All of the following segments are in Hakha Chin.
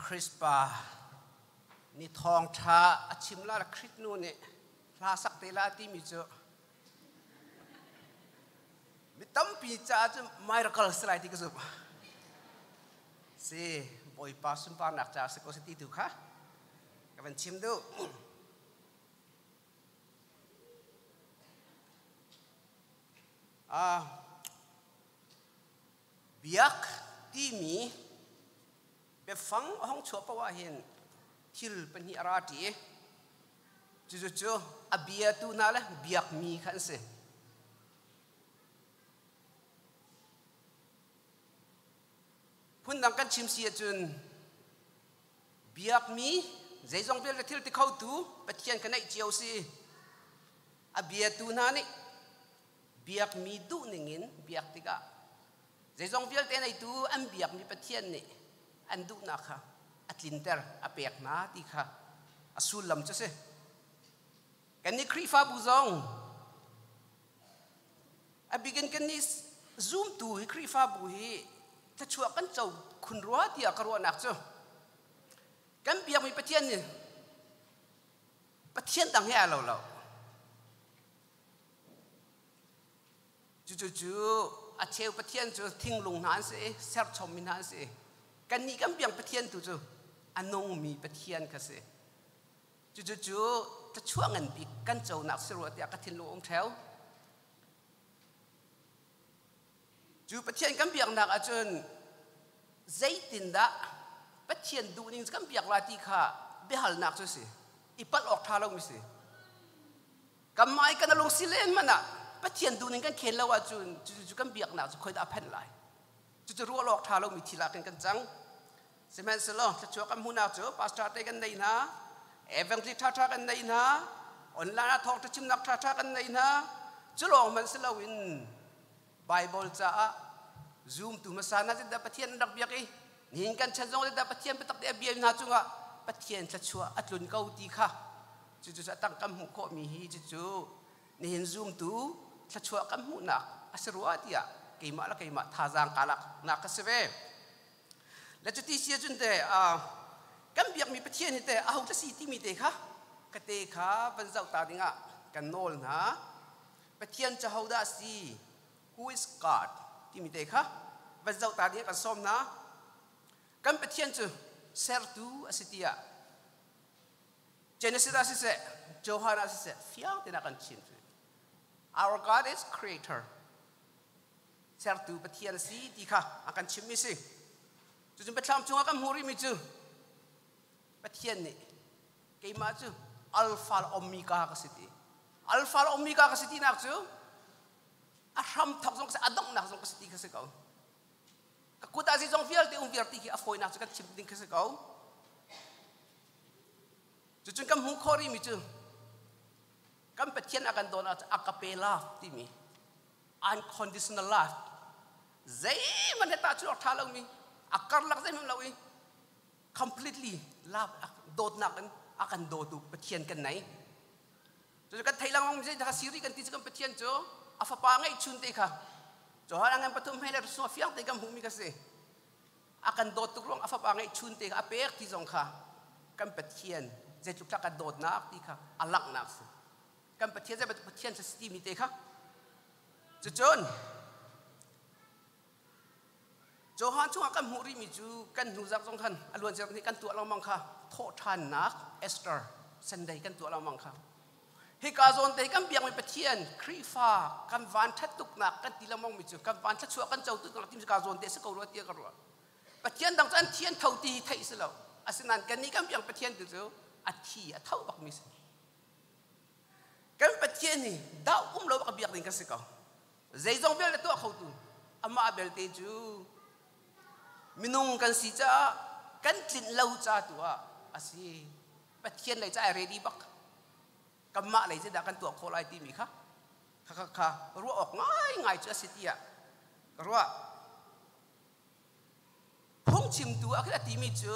Chrispa ni thawngṭha a chim la le Khrih nu nih hla sak te la timi cu mi tampi caah cun miracle si lai ti ka zumh. Si Bawipa sunparnak caah si ko si ti tu kha ka van chim duh. Biak timi biafang a hong chuah paoh ahhin thil pahnih a ra ṭi i cucu cu a biatu hna le biakmi kha an si. Phundang kan chim si ahcun biakmi zeizong vialte thil ti khotu Pathian ka neih cio si. A biatu hna nih biakmi duh ningin biak tikah zeizong vialte neitu an biakmi Pathian nih an duhnak kha a tlinter a pek hna ti kha a sullam cu si. Kannih Khrihfabu zong a bikin kannih zumtu hi Khrihfabu hi thluachuah kan co khun rua tiah ka ruahnak cu kan biakmi Pathian nih Pathian dang he aa lo lo. Cucu a cheu Pathian cu thinglung hna an si i serchommi hna an si. Kannih kan biang Pathian tu cu a nungmi Pathian kha si. Cucu cu thluachuah ngan bik kan conak si rua tiah ka thinlung um ṭheo. Cu Pathian kan biaknak ahcun zeitindah Pathian duhning kan biak la ti kha biahalnak cu si. I palh awk ṭha lomi si. Kan mai kan lung si len man ah Pathian duhning kan khen lo ahcun cucu kan biaknak cu khoi dah a phanh lai. Cucu ruah awk ṭha lomi thil ah kan kan cang. Sihmanhsehlaw thluachuah kan hmuhnak cu pastor te kan nei hna, evangelist ṭhaṭha kan nei hna, online ah thawngṭha chimnak ṭhaṭha kan nei hna. Cu lawng hmanh si loin Bible caah zumtu hmasa hna zeidah Pathian an rak biak i nihin kan chan zong zeidah Pathian biatak te a bia hna cungah Pathian thluachuah a tlun ko ti kha cucu a tang kan hmuh khawhmi hi cucu nihin zumtu thluachuah kan hmuhnak a si rua tiah keimah le keimah thazaang kaa laknak ka si ve. Le cuti si ahcun te kan biakmi Pathian hi te aho ta si timi te kha ka te kha van zoh ta dingah kan nawl hna. Pathian cu hodah si? Who is God? timi te kha van zoh ta dingah kan sawm hna. Kan Pathian cu sertu a si tiah Genesis ah siseh, Johan ah siseh, fiang tein a kan chim. Our God is creator. Sertu Pathian a si ti kha a kan chimmi si. Cucun biathlam cungah kan hmuh rihmi cu Pathian nih keimah cu Alpha le Omega ka si ti. Alpha le Omega ka si tinak cu a hram thok zong ka si, a donghnak zong ka si ti kha si ko. Ka kut ah zeizong vialte um viar ti khi a fawinak cu kan chim ding kha si ko. Cucun kan hmuh khawh rihmi cu kan Pathian a kan dawn ah agape love timi unconditional love zeihmanh he tahchunh awk ṭha lomi a karlak zeihmanh lo i completely love dawtnak in a kan dawtu Pathian kan nei. Cucu kan theih lengmang mi kha siri kan ti cu kan Pathian cu a fapa ngeihchun te kha Johan a ngan pathum he le sung fiang te kan hmuhmi kha si. A kan dawt tuk ruang a fapa ngeihchun te kha a pek ti zong kha kan Pathian zeitluk tlak kan dawtnak ti kha a langhnak si. Kan Pathian zei bantuk Pathian si timi te kha. Cucun Johan chungah kan hmuh rihmi cu kan hnu zarh zong khan a luan zarh nih kan tuah lengmang kha thawhṭhannak Esther Sunday kan tuah lengmang kha. Hika zawn te kan biakmi Pathian Khrihfa kan van ṭhat tuknak kan ti lengmang mi cu kan van thluachuah kan co tuknak timi ka zawn te si ko rua tiah ka ruah. Pathian dang cu an thi an tho ti hi theih si lo. Asinain kannih kan biak Pathian tu cu a thi a tho bakmi si. Kan Pathian hi dah um lo bak biak ding kan si ko. Zeizong vialte tuah khotu amah belte cu minung kan si caah kan tlinh lo ca tu ah a si. Pathian lei ca ai ready bak. Kanmah lei zeidah kan tuah khawh lai timi kha kha kha ruah awk ngaingai cu a si tiah ka ruah. Phungchimtu ah khin a timi cu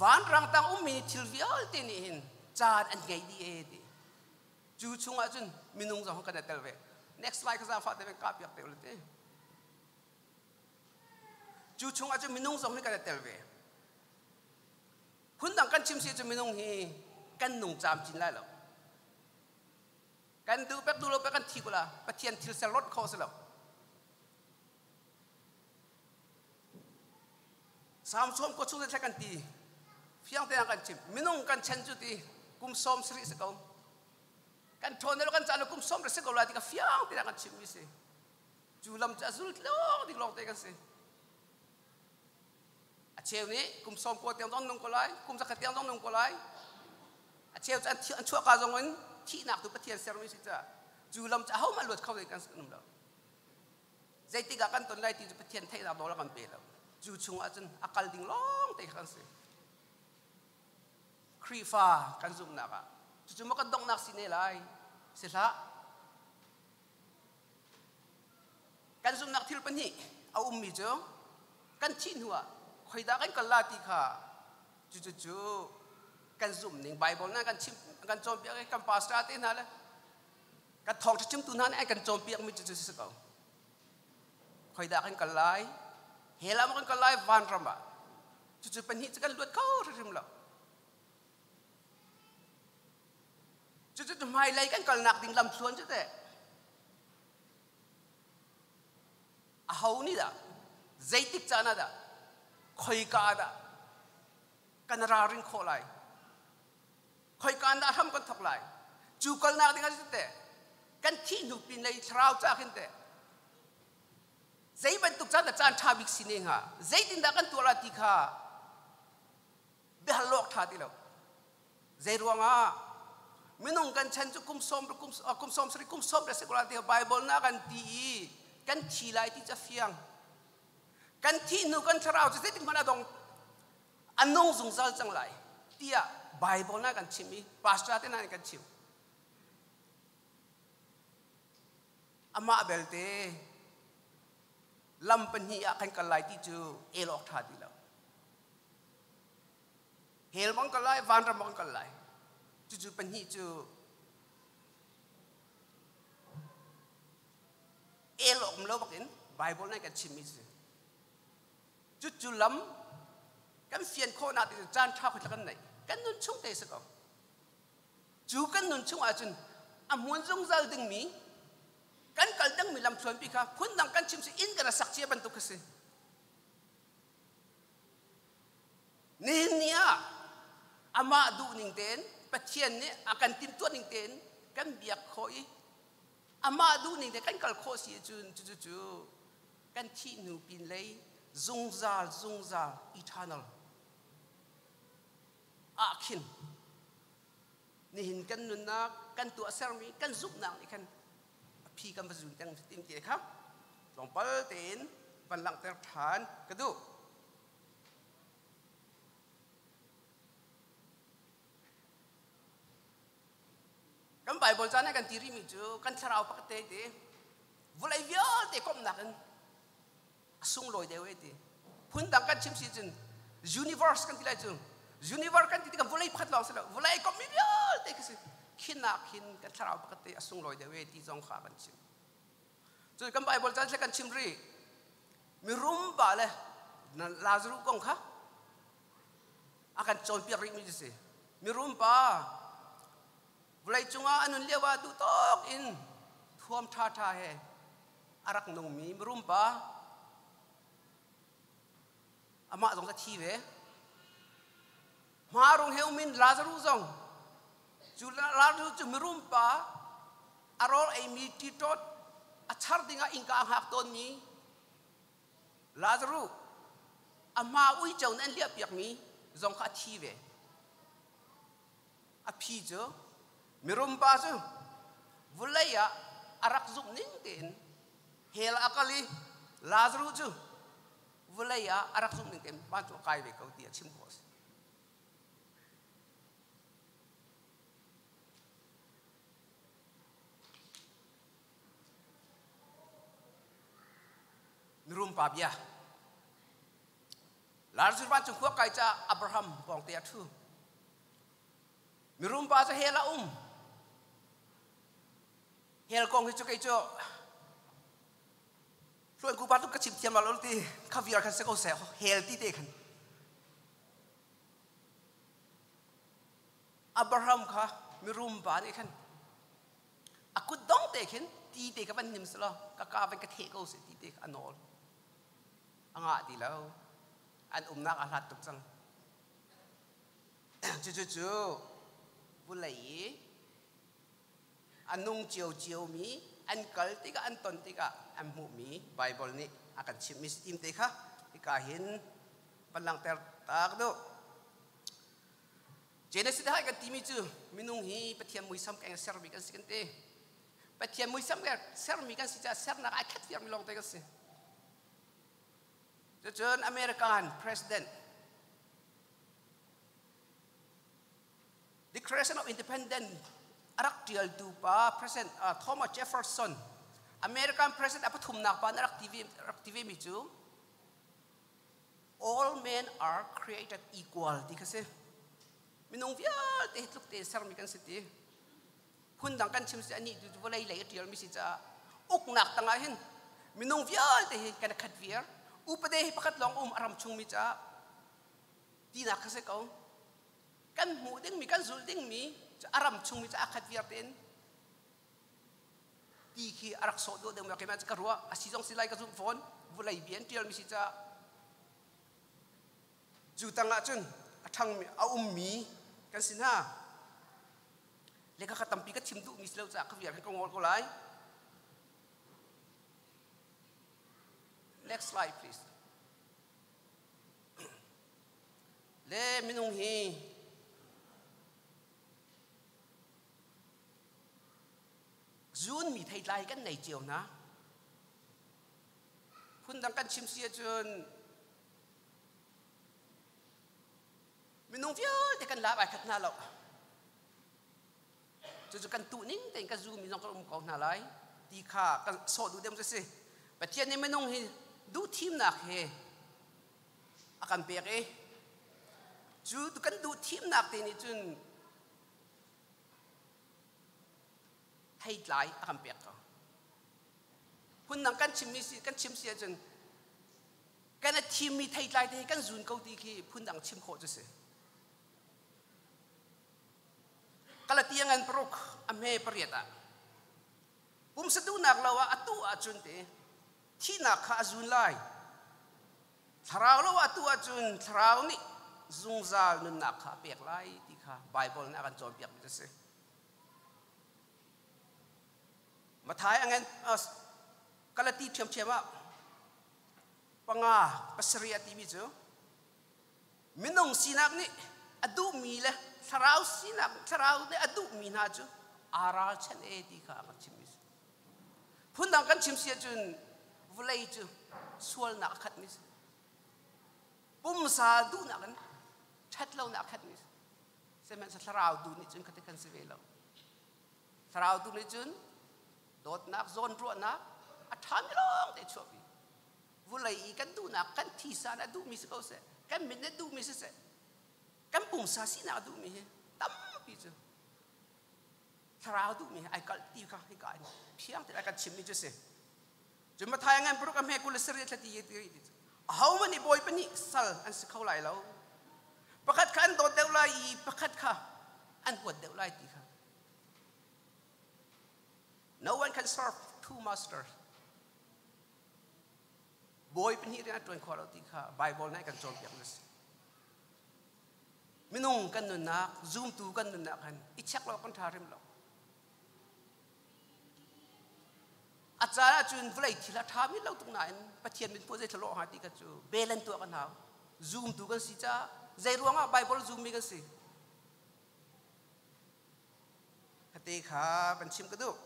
vanrang tang ummi thil vialte nih hin caan an ngei dih e ti. Cu chungah cun minung zong kan i tel ve. Next slide ka zaangfah te kah piak te ule ti. Cu chungah cun minung zong hi kan i tel ve. Phundang kan chim si cu minung hi kan nung camcin lai lo. Kan duh pek duh lo pek kan thi ko la. Pathian thil ser lot kho si lo. Samson ko chung kan ti. Fiang te kan chim. Minung kan chen cu ti kum 70 si ko. Kan ṭhawn lo kan caan kum 70 si ko la ti ka fiang te kan chim mi si. Cu lam cu a zul lawng ding lawng te kan si. A cheu nih kum 90 tiang zong nung ko lai, kum 100 tiang zong nung ko lai. A cheu cu an chuahka zong in thihnak tu Pathian sermi si caah cu lam cu ahohmanh luat kho kan um lo. Zeitik ah kan ton lai ti cu Pathian theihnak nawl a kan pe lo. Cu chung ahcun a kal ding lawng te kha kan si. Khrihfa kan zumhnak ah cucu maw kan donghnak si ne lai? Si hlah. Kan zumhnak thil pahnih a ummi cu kan thih hnuah khoidah kan kal la ti kha cucu cu kan zumhning Bible na kan chim kan cawnpiak i kan pastor te hna le kan thawngṭha chimtu hna nih an kan cawnpiakmi cu cu si ko. Khoidah kan kal lai? Hell ah maw kan kal lai? Vanram ah. Cucu pahnih cu kan luat kho hrimhrim lo. Cucu hmailei kan kalnak ding lamthluan cu teh aho nih dah zeitik caan ah dah khoika ah dah kan ralring khawh lai khoika in dah hram kan thawk lai cu kalnak ding ah teh kan thih hnu pin lei thlarau ca khin teh zei bantuk caan dah caan ṭha bik si ne hnga zeitindah kan tuah la ti kha biahal awk ṭha ti lo zei ruangah minung kan chan cu kum sawm kum 70 kum sawm le sekula ti Bible na kan ti i kan thi lai ti ca fiang kan thih hnu kan thlarau cu zeitik hmanh a dong a nung zungzal cang lai tiah Bible na kan chim i pastor te na kan chim amah belte lam pahnih ah kan kal lai ti cu el awk ṭha ti lo Hell bang kal lai, vanram bang kal lai. Cucu pahnih cu el awk um lo bakin Bible nih kan chimmi cu. Cucu lam kan fian khawhnak ti caan ṭha khot kan neih. Kan nun chung te si ko. Cu kan nun chung ahcun a hmun zungzal dingmi kan kal dingmi lamthluanpi kha phundang kan chim si inn kan sak cia bantuk kha si. Nihin ni ah amah duhning tein Pathian nih a kan timhtuah ning tein kan biak khawh i amah duhning tein kan kal khawh si ahcun cucu cu kan thih hnu pin lei zungzal zungzal eternal ah khin nihin kan nunnak kan tuahsermi kan zumhnak nih khan a phi kan va zun teng tim ti kha tlawmpal tein van langhter ṭhan ka duh. Kan Bible caan ah kan ti rihmi cu kan thlarau pakhat te ti vawlei vialte komhnak in a sunglawi deuh e ti. Phundang kan chim si cun universe kan ti lai cu universe kan ti tikah vawlei pakhat lawng si lo vawlei komhmi vialte khi si khinak khin kan thlarau pakhat te a sunglawi deuh e ti zong kha kan chim. Cun kan Bible caan kan chim rih mirum pa le Lazarus kong kha a kan cawnpiak rihmi cu si. Mirum pa vawlei cungah a nun lio ah duh tawk in thuam ṭhaṭha he a rak nungmi mirum pa amah zong a thi ve. Hmarung he um in Lazarus zong cu Lazarus cu mirum pa a rawl eimi ṭiṭawt a char dingah innka a hngak tawnmi Lazarus a hma uico nih an liahpiakmi zong kha a thi ve. A phi cu mirum pa cu vulei ah a rak zumh ning tein hell a kal i Lazarus cu vulei ah a rak zumh ning tein vancung a kai ve ko ti a chim khawh a si. Mirum pa bia. Lazarus vancung khua kai caah Abraham pawngte a ṭhu. Mirum pa cu hell a um. Hell kong hi cu kei cu hluan ku pa tu ka chim thiam lo ti kha vial khan si ko seh hell ti te khan. Abraham kha mirum pa nih khan a kut dong te khin ti te ka van nim selaw ka ka van ka theh ko seh ti te kha a nawl. A ngah ti lo. An umnak a hlat tuk cang. Cucu vulei i a nung ciocio mi an kal tikah an ton tikah an hmuhmi Baibal nih a kan chimhmi si tim te kha hika hin van langhter tak duh. Genesis hai kan timi cu minung hi Pathian muisam keng sermi kan si kan ti. Pathian muisam keng sermi kan si caah sernak ai khat viarmi lawng te kan si. Cucun American President Declaration of Independence a rak ṭialtu pa President Thomas Jefferson American President a pathumnak pa na rak ti ve mi cu all men are created equal ti kha si. Minung vialte hi tluk tein sermi kan si ti. Phundang kan chim si anih tu vawlei lei a ṭialmi si caah uknak tangah hin minung vialte hi kan khat viar. Upade hi pakhat lawng um a ram chungmi caah tinak kha si ko. Kan hmuh dingmi, kan zulh dingmi a ram chungmi cu a khat viar tein ti khi a rak sawh dawh deuh keimah cu ka ruah a si zong si lai ka zumh fawn vulei bia an ṭialmi si caah cu tangah cun a ṭhangmi a ummi kan si hna lehkha kha tampi ka chim duhmi si lo caah ka vial hin ka ngol ko lai. Next slide please. Le minung hi Zunmi theitlai kan nei cio hna. Phundang kan chim si ahcun minung vialte kan lak ai khat hna lo. Cucu kan tuh ning tein kan zumi zong kan um ko hna lai ti kha kan sawh duh deuh cu si. Pathian nih minung hi duh thimnak he a kan pek i cu kan duh thimnak te nih cun theitlai a kan pek ko. Phundang kan chimmi si kan chim si ahcun kan a thimmi theitlai te hi kan zun ko ti khi phundang chim khawh cu si. Kalatia ngan paruk a hme pariat ah pumsa duhnak lo ah atu ahcun te thihnak kha a zun lai. Thlarau lo ah atu ahcun thlarau nih zungzal nunnak kha a pek lai ti kha Baibal nih a kan cawnpiakmi cu a si. Mathai a ngen Galati ṭhiamṭhiam ah panga pasarih a timi cu minung sinak nih a duhmi le thlarau sinak thlarau nih a duhmi hna cu aa ralchanh e ti kha a kan chimmi si. Phundang kan chim si ahcun vawlei cu sualnak a khatmi si. Pumsa duhnak in ṭhatlonak a khatmi si. Sihmanhsehlaw thlarau duh nih cun khati kan si ve lo. Thlarau duh nih cun dawtnak, zawnruahnak a ṭhami lawng te chuahpi. Vulei i kan duhnak, kan thisa nih a duhmi si ko seh, kan mit nih duhmi si seh, kan pumsa sinak a duhmi hi tampi cu thlarau duhmi ai kalh ti kha hika in phiang tein a kan chimmi cu si. Cun Matthai ngan paruk a hme 23 thla ti ti ti ahohmanh nih bawi pahnih sal an si kho lai lo. Pakhat kha an dawt deuh lai i pakhat kha an huat deuh lai ti kha. No one can serve two masters. Bawi pahnih rian a ṭuan khawh lo ti kha Bible nih kan cawnpiak na si. Minung kan nunnak, zumtu kan nunnak han i check lo kan ṭha hrim lo. A caan ahcun vawlei thil a ṭhami lo tuk nain Pathian min puah zei thil hnga ti kha cu belen tuah kan hau. Zumtu kan si caah zei ruangah Bible zummi kan si. Khate kha van chim ka duh.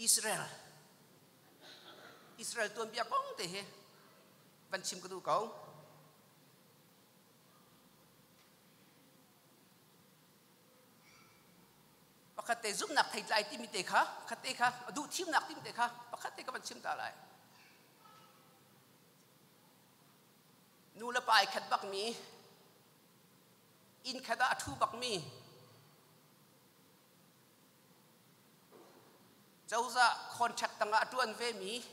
Israel Israel tuanbia kong te hi van chim ka duh ko. Pakhat te zumhnak theitlai timi te kha, khat te kha, duh thimnak timi te kha, pakhat te ka van chim ta lai. Nu le pa ai khat bakmi, inn khat ah a ṭhu bakmi, Cozah contract tangah a ṭuan vemi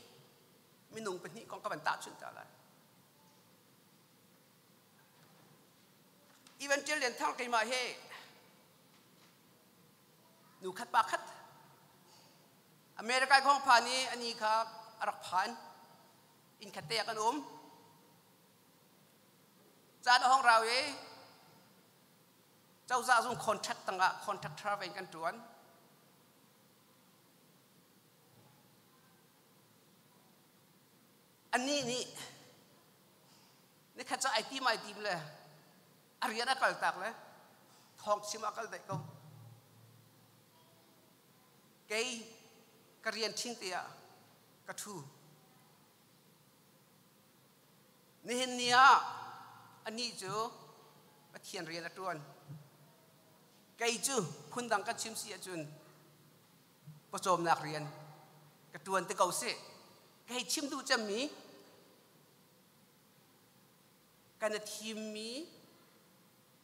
minung pahnih kong ka van tahchunh ta lai. Even Ṭial Lian Thang keimah he nu khat pa khat America khong phan i ani kha a rak phan. Inn khat te ah kan um. Caan a hong rau i cozah zung contract tangah contractor vein kan ṭuan. Anih nih nikhat cu ai tim ai tim le a rian a kal tak le thawng chim a kal daih ko. Kei ka rian ṭhing te ah ka ṭhu. Nihin ni ah anih cu Pathian rian a ṭuan. Kei cu phundang kan chim si ahcun pawcawmnak rian ka ṭuan te ko sih. Ka hei chim duh cemmi kan i thimmi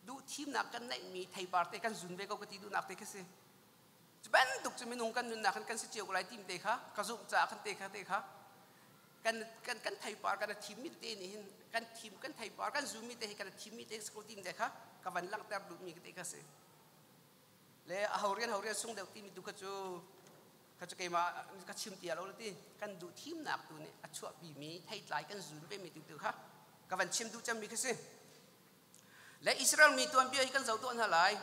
duh thimnak kan neihmi theipar te kan zun ve ko ka ti duhnak te khi si. Cu bantuk cu minung kan nunnak kan kan si cio ko lai tim te kha ka zumh caah kan te kha te kha kan kan kan theipar kan thimmi te nih hin kan thim kan theipar kan zummi te hi kan thimmi te si ko tim te kha ka van langhter duhmi te kha si. Le a ho rian ho rian sung deuh timi tu kha cu kha cu keimah ka chim tia lo ti kan duh thimnak tu nih a chuahpi mi theitlai kan zun ve mi tu tu kha ka van chim duh cemmi kha si. Le Israel mi tuanbia hi kan zoh tuah hna lai.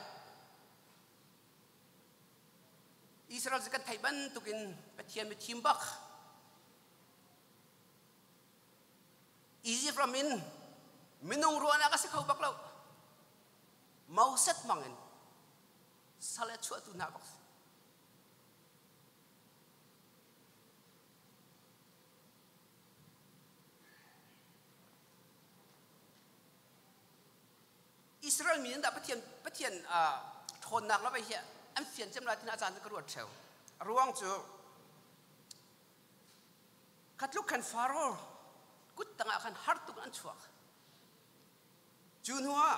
Israel cu kan theih bantukin Pathian mi thim bak. Egypt ram in minung ruahnak a si kho bak lo. Moses hmang in sal a chuahtu hna bak si. Israel mi dah Pathian Pathian ṭhawnnak le hi an fian cem lai tina caan ka ruat ṭheo. A ruang cu khatluk khan Faro kut tangah khan har tuk an chuak. Cu hnuah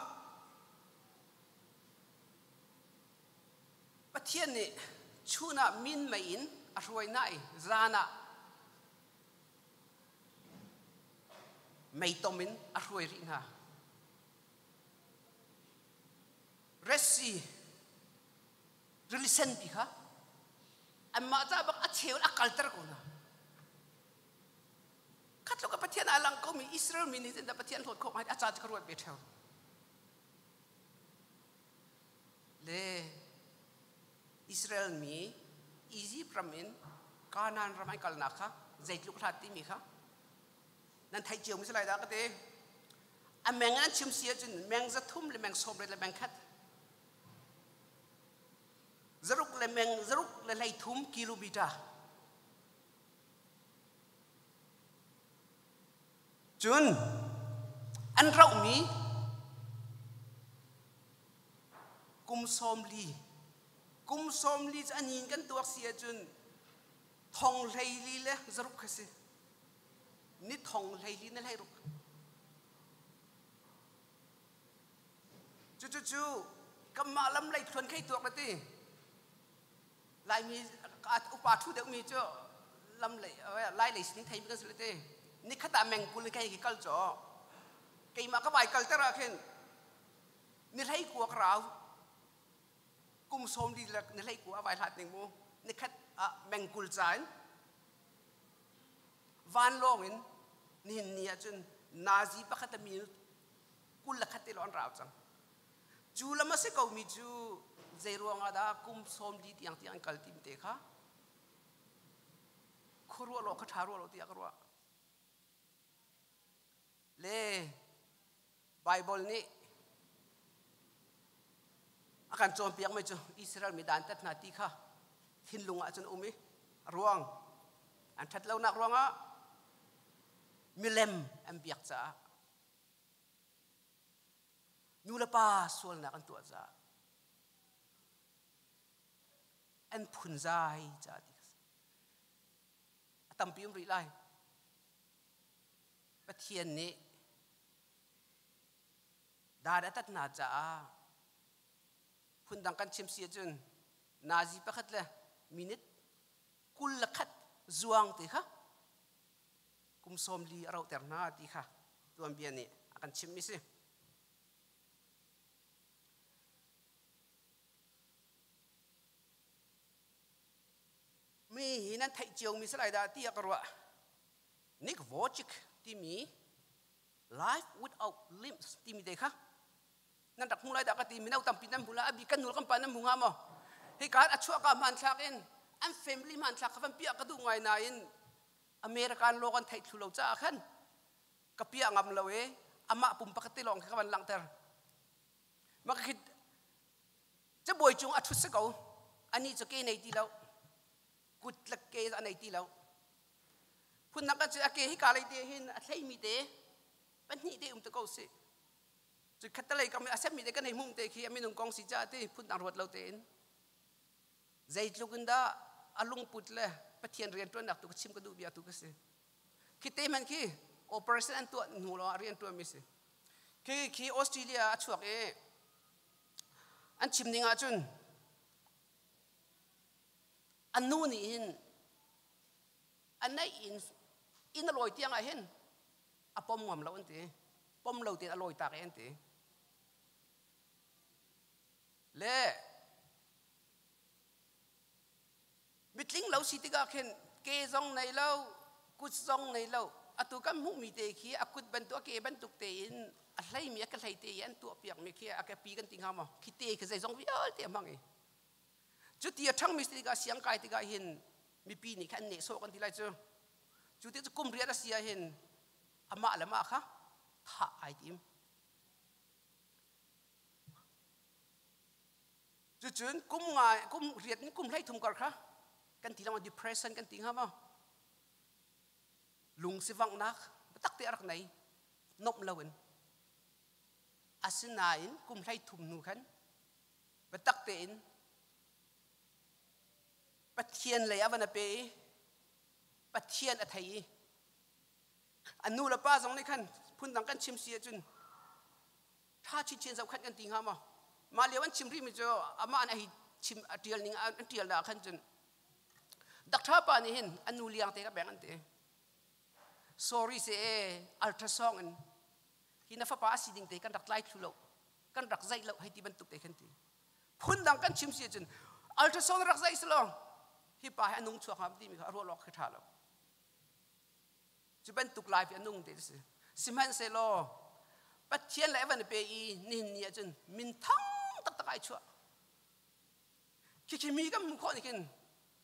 Pathian nih chun ah minmei in a hruai hna i zan ah meitom in a hruai rih hna. Red Sea rili senpi kha anmah ca bak a cheu in a kalter ko hna. Khatluk a Pathian aa lang komi Israel mi nih dah Pathian hlawt khawh ngai a ca cu ka ruat ve ṭheo. Le Israel mi Egypt ram in Kanaan ram an kalnak kha zeitluk hlat timi kha nan theih cio mi si lai dah ka ti. A meng an chim si ahcun meng 300 le meng 80 le meng khat zaruk le meng zaruk le 33 kilometer Cun an rauhmi kum 40, kum 40 cu a ni in kan tuak si ahcun thong 14 le zaruk kha si. Ni thong 14 le 16. Cucu kanmah lam lei thluan khei tuak na ti. Laimi upa ṭhu deuhmi cu lam lei lai lei sining theimi kan si le ti. Nikhat ah meng 20 in kei kal caw. Keimah ka vai kal ter ah khin ni 19 ka rau. Kum 40 le ni 19 a vai hlat ning mu. Nikhat ah meng 20 ca in vanlawng in nihin ni ah cun nazi pakhat a minute 21 te lawng an rau cang. Cu lam a si komi cu zei ruangah dah kum 40 tiang tiang an kal tim te kha khuaruah law kha ṭha ruah lo tiah ka ruah. Le Baibal nih a kan cawnpiakmi cu Israel mi dantat hna ti kha thinlung ah cun um i a ruang an ṭhat lonak ruangah milem an biak caah nu le pa sualnak an tuah caah an phunzai caah ti a tampi um rih lai. Pathian nih dan a tat hna caah phundang kan chim si ahcun nazi pakhat le minute 21 zuang ti kha kum 40 a rohter hna ti kha tuanbia nih a kan chimhmi si. Mi hi nan theih cio mi si lai dah tiah ka ruah. Nick Vujicic timi Life Without Limbs timi te kha nan rak hmu lai dah ka ti. Mino tampi nan hmu lai, a bi kan nu kan pa nan hmu hnga maw? Hi ka a chuah ka hmanthlak in an family hmanthlak kha van piah ka duh ngai nain American law kan theih thlu lo caah khan ka piah ngam lo i amah pumpak te lawng kha ka van langhter. Mah khi cabuai cung a ṭhut si ko. Anih cu ke nei ti lo. Kut le ke a nei ti lo. Phundang kan cu a ke hi ka lei te hin a thleimi te pahnih te um te ko si. Cu khattelei kam i a semmi te kan hei hmuh te khi a minung kong si caah ti phundang ruat lo tein zeitluk in dah a lungput le Pathian rianṭuannak tu ka chim ka duh bia tu ka si. Khi te hmanh khi operation an tuah hnu lawng ah rianṭuan mi si. Khi khi Australia a chuak i an chim ning ahcun an nu nih hin a neih in inn a lawi tiang ah hin a pom ngam lo an ti. Pom lo tein a lawi tak i an ti. Le mitling lo si tikah khin ke zong nei lo, kut zong nei lo. Atu kan hmuhmi te khi a kut bantuk a ke bantuk tein a hleimi a ke hlei te i an tuahpiakmi khi a kepi kan ti hnga maw? Khi te khi zeizong vialte a hmang i cuti a ṭhangmi si tikah siang kai tikah hin mipi nih khan an nehsawh kan ti lai cu. Cu ti cu kum riat a si ah hin amah le mah kha thah ai tim. Cucun kum nga kum riat in kum 13 kar kha kan ti lang depression kan ti hnga maw? Lung sivanghnak biatak te a rak nei nomh loin. Asinain kum 13 hnu khan biatak tein Pathian lei a van a pe i Pathian a thei i a nu le pa zong nih khan phundang kan chim si ahcun ṭha chinchin zohkhenh kan ti hnga maw? Mah lio an chim rihmi cu amah an a chim a ṭial ning an ṭial dah khan cun Doctor pa nih hin a nu liang te ka beng an ti. Sorry se e ultrasound in hi na fapa a si ding te kan rak tlai thlu lo kan rak zaih lo hei ti bantuk te khan ti. Phundang kan chim si ahcun ultrasound rak zaih selaw hi pa hi a nung chuak hnga timi kha a ruah lawk khi ṭha lo. Cu bantuk life i a nung te si. Sihmanhsehlaw Pathian le van pe i nihin ni ahcun minthang taktak ai chuah. Khikhi mi kan hmuh khawh nih khin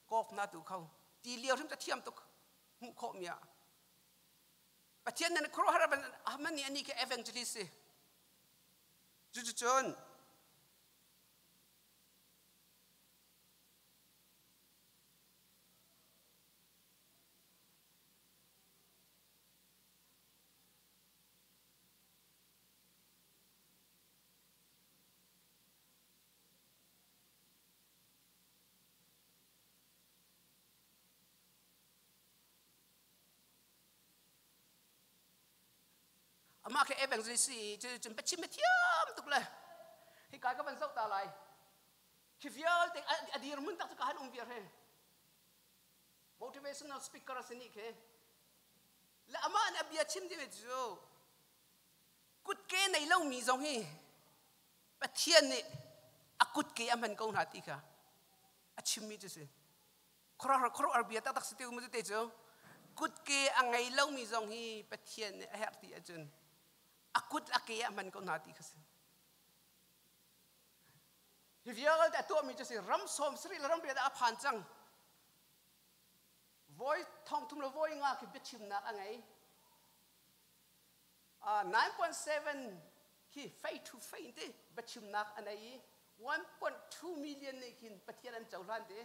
kawk na tu kho ti lio hrim ka thiam tuk hmuh khawh mi ah. Pathian nan khuaruahhar man nih ani khi evangelist si. Cuticun Amah khi evangelist si i cuticun biachim a thiam tuk le hika ka van zoh ta lai. Khi vialte a dirhmun tak cu ka han um viar he. Motivational speaker a si nih khi. Le amah nih a bia chim ding cu kutke nei lomi zong hi Pathian nih a kutke a hman ko hna ti kha a chimmi cu si. Khuaruahhar bia taktak si ti um te cu kutke a ngei lomi zong hi Pathian nih a herh ti ahcun a kut a ke a hman ko hna ti kha si. Hi vialte a tuahmi cu si ram 70 le ram riat ah a phan cang. Voi 3000 le voi nga khi biachimnak a ngei. 9.7 khi face to face ti biachimnak a nei i 1.2 million nih khin Pathian an cohlan ti.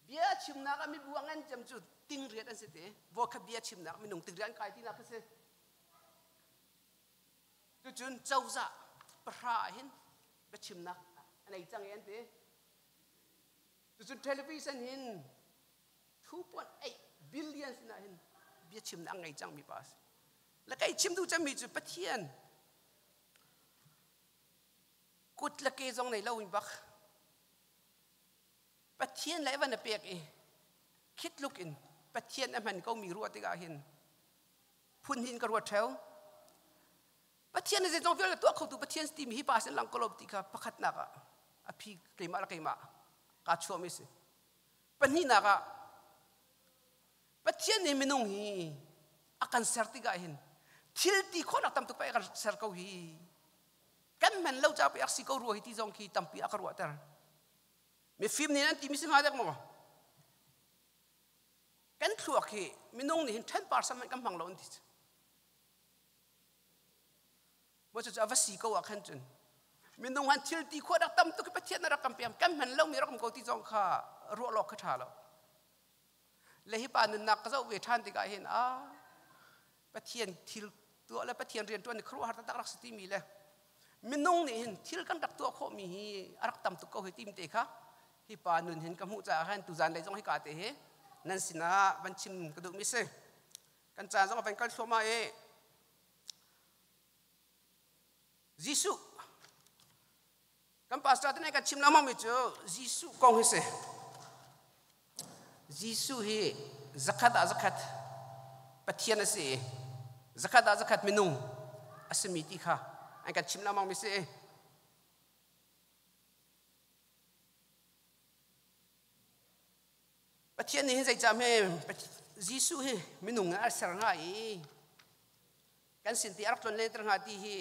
Bia chimnak ah mibu a ngan cem cu ting riat an si ti. Voikhat bia chimnak minung ting riat an kai tinak kha si. Cucun cozah pahra ah hin biachimnak a nei cang i an ti. Cucun television hin 2.8 billion sinah hin biachimnak a ngei cangmi pa a si. Le kei chim duh cemmi cu Pathian kut le ke zong nei loin bak Pathian le van a pek i khitluk in Pathian a hman komi ruah tikah hin phun hin ka ruat theo. Pathian nih zeizong vialte tuah khotu Pathian timi hi pa sin lang ko lo ti kha pakhatnak ah a phi keimah le keimah kaa chuahmi si. Pahnihnak ah. Pathian nih minung hi a kan ser tikah hin thil ti khawhnak tam tuk pei a kan ser ko hi. Kan hman lo caah pei a si ko rua hi ti zong khi tampi a ka ruahter. Mifim nih an timi si hnga dek maw? Kan thluak hi minung nih hin 10% hmanh kan hmang lo an ti. Maw cucu a va si ko ah khan cun minung han thil ti khawh rak tam tuk Pathian na rak kan pek kan hman lomi rak um ko ti zong kha ruah lawk kha ṭha lo. Le hi pa nunnak ka zoh ve ṭhan tikah hin a Pathian thil tuah le Pathian rian ṭuan ni khuaruahhar taktak rak si timi le minung nih hin thil kan rak tuah khawhmi hi a rak tam tuk ko hi tim te kha hi pa nun hin ka hmuh caah khan tuzan lei zong hi ka te hi nan sinah van chim ka duhmi si. Kan caan zong a van kal thluahmah i Jesuh kan pastor te nih kan chim lengmang mi cu Jesuh kong hi si. Jesuh hi zakhat ah zakhat Pathian a si i zakhat ah zakhat minung a simi ti kha an kan chim lengmang mi si. Pathian nih hin zeicah hme Jesuh hi minung in a ser hnga i kan sin ti a rak tlon len ter hnga ti hi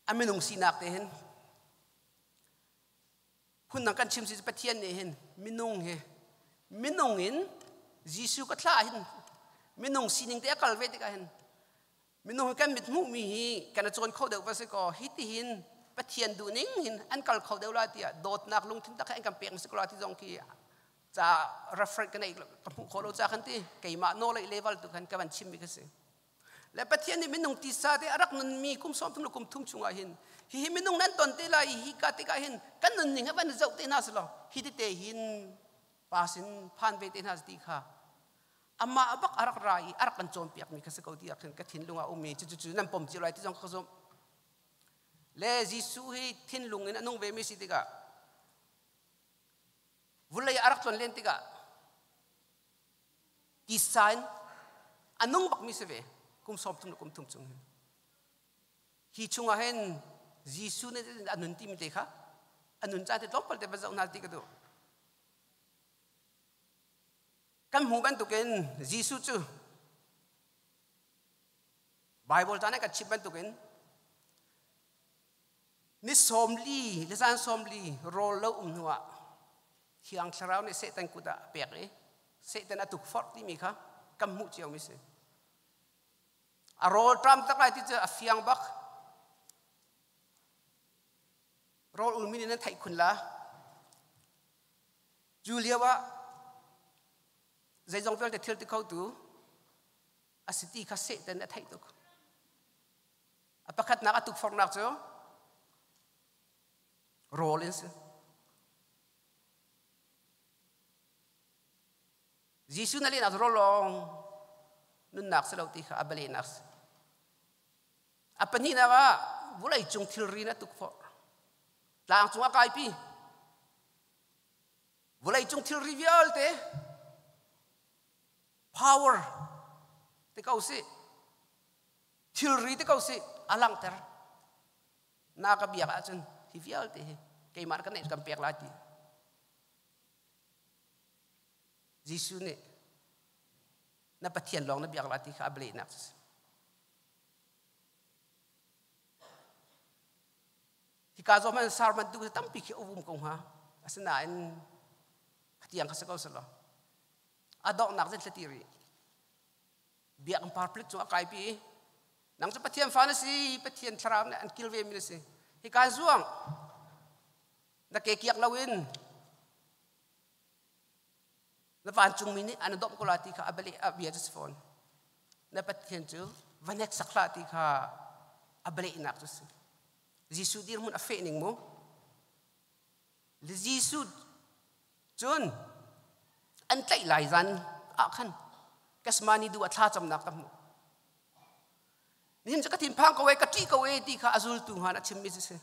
a minung sinak te hin phundang kan chim si Pathian nih hin minung hi minung in Jesuh ka thlah hin minung sining te a kal ve tikah hin Minung kan mit hmuhmi hi kan i cawn kho deuh va si kaw hi tihin Pathian duhning hin an kal kho deuh la tiah dawtnak lungthin tak he an kan pek si ko la ti zong khi ca reference ka nei ka hmuh khawh lo ca kan ti keimah knowledge level tu khan ka van chimmi ka si le Pathian nih minung tisa te a rak nunmi kum sawm thum le kum thum chungah hin hihi minung nan ton te lai hi ka tikah hin kan nunning he van zoh te hna selaw hi tete hin pa sin phan ve te hna ti kha amah bak a rak ra i a rak kan cawnpiakmi kha si ko ti ah khin ka thinlung ah ummi cucu nan pom cio lai ti zong ka zumh. Le Jesuh hi thinlung in a nung vemi si tikah vulei a rak tlon len tikah tisa in a nung bakmi si ve kum sawm thum le kum thum chung hin hi chungah hin Jesuh nih a nun timi te kha a nun ca te tlawmpal te va zoh hna ti ka duh. Kan hmuh bantukin Jesuh cu Baibal caan ah kan chimh bantukin ni sawmli le zan sawmli rawl lo um hnuah Thiang Thlarau nih Satan kut ah a pek i Satan a tukforh timi kha kan hmuh ciomi si. A rawl ṭam tak lai ti cu a fiang bak. Rawl ulmi nih nan theih khun la. Cu lio ah zeizong vialte thil ti khotu a si ti kha Satan a theih tuk. A pakhatnak a tukforhnak cu rawl in si. Jesuh na lehnak rawl lawng nunnak si lo ti kha a bialehnak si. A pahnihnak ah vawlei cung thilri na tukforh. Tlang cung a kaipi. Vawleicung thilri vialte power ti ko sih thilri ti ko sih a langhter na ka biak ahcun hi vialte hi keimah kan kan pek lai ti Jesuh nih na Pathian lawng na biak lai ti kha a bialehnak cu si. Hika zaw hmanh sar bantuk hi tampi khi a um ko hnga. Asinain khatiang kha si ko selaw. A donghnak zet ti rih. Biakinn par plik cu a kaipi i nang cu Pathian fa na si, Pathian thlarau nih an kilve mi na si. Hika zuang na ke kiak loin na vancungmi nih an domh ko la ti kha a bia a bia cu si fawn. Na Pathian cu va hneksak hlah ti kha a bialehnak cu si. Jesuh dirhmun a feh ning mu. Jesuh cun an tlaih lai zan ah khan Kasmani du a thla camnak ka hmuh. Nihin cu ka thinphang ko e, ka ṭih ko e ti kha a zultu hna a chimmi cu si.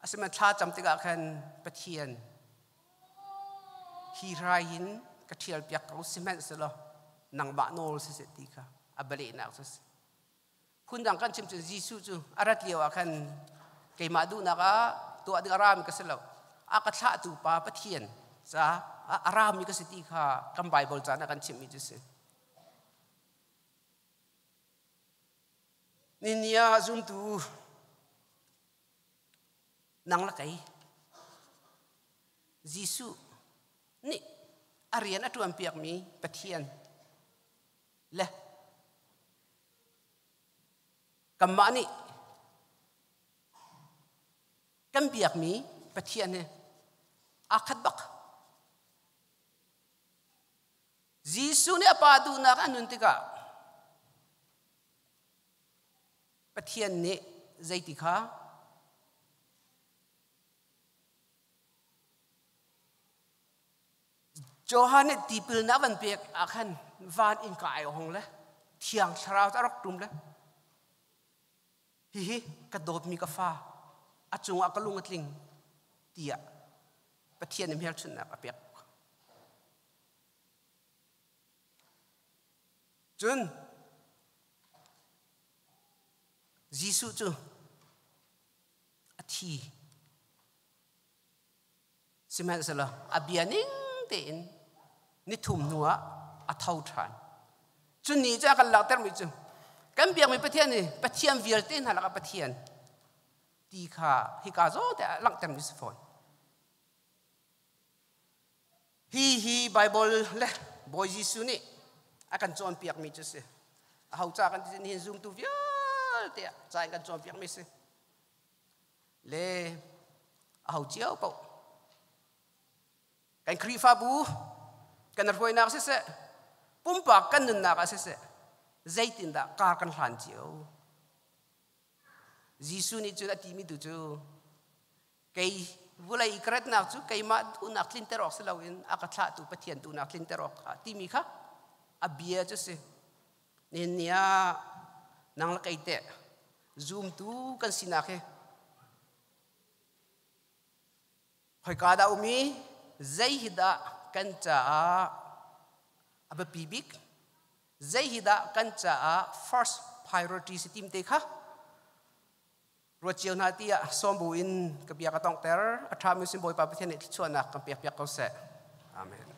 Asinain thla cam tikah khan Pathian hi hrai hin ka ṭhialpiak ko sihmanhsehlaw nangmah nawl siseh ti kha a bialehnak cu a si. Phundang kan chim cun Jesuh cu a rat lio ah khan keimah duhnak ah tuah ding a rami ka si lo. A ka thlahtu Pa Pathian ca a rami ka si ti kha kan Bible ca na kan chimhmi cu si. Ni ah zumtu nang le kei Jesuh nih a rian a ṭuanpiakmi Pathian le kanmah nih kan biakmi Pathian hi aa khat bak. Jesuh nih a Pa duhnak a nun tikah Pathian nih zeiti kha Johan nih tipil na van pek ah khan van in ka ai hong le thiang thlarau a rak tum le hihi ka dawtmi ka fa a cungah ka lung a tling tiah Pathian nih hmelchunhnak a pek. Cun Jesuh cu a thi. Sihmanhsehlaw a bia ning tein nithum hnuah a tho ṭhan. Cu ni cu a kan langhtermi cu kan biakmi Pathian nih Pathian vialte hna lakah Pathian ti kha hika zawn te ah langhtermi si fawn. Hi hi Bible le Bawi Jesuh nih a kan cawnpiakmi cu si. Aho ca kan ti nihin zumtu vialte ah ca in kan cawnpiakmi si. Le aho cio paoh kan Khrihfabu kan hruainak siseh pumpak kan nunnak ah siseh zeitindah kar kan hlan cio. Jesuh nih cun a timi tu cu kei vulei ka ratnak cu keimah duhnak tlinter awk si loin a ka thlahtu Pathian duhnak tlinter awk kha timi kha a bia cu si. Nihin ni ah nang le kei teh zumtu kan sinak hi khoika dah um i zei hi dah kan caah a biapi bik zei hi dah kan caah first priority si tim te kha ruat cio hna tiah sawm bu in ka bia ka tonghter. A ṭhami sin Bawipa Pathian nih thluachuahnak kan pek piak ko seh. Amen.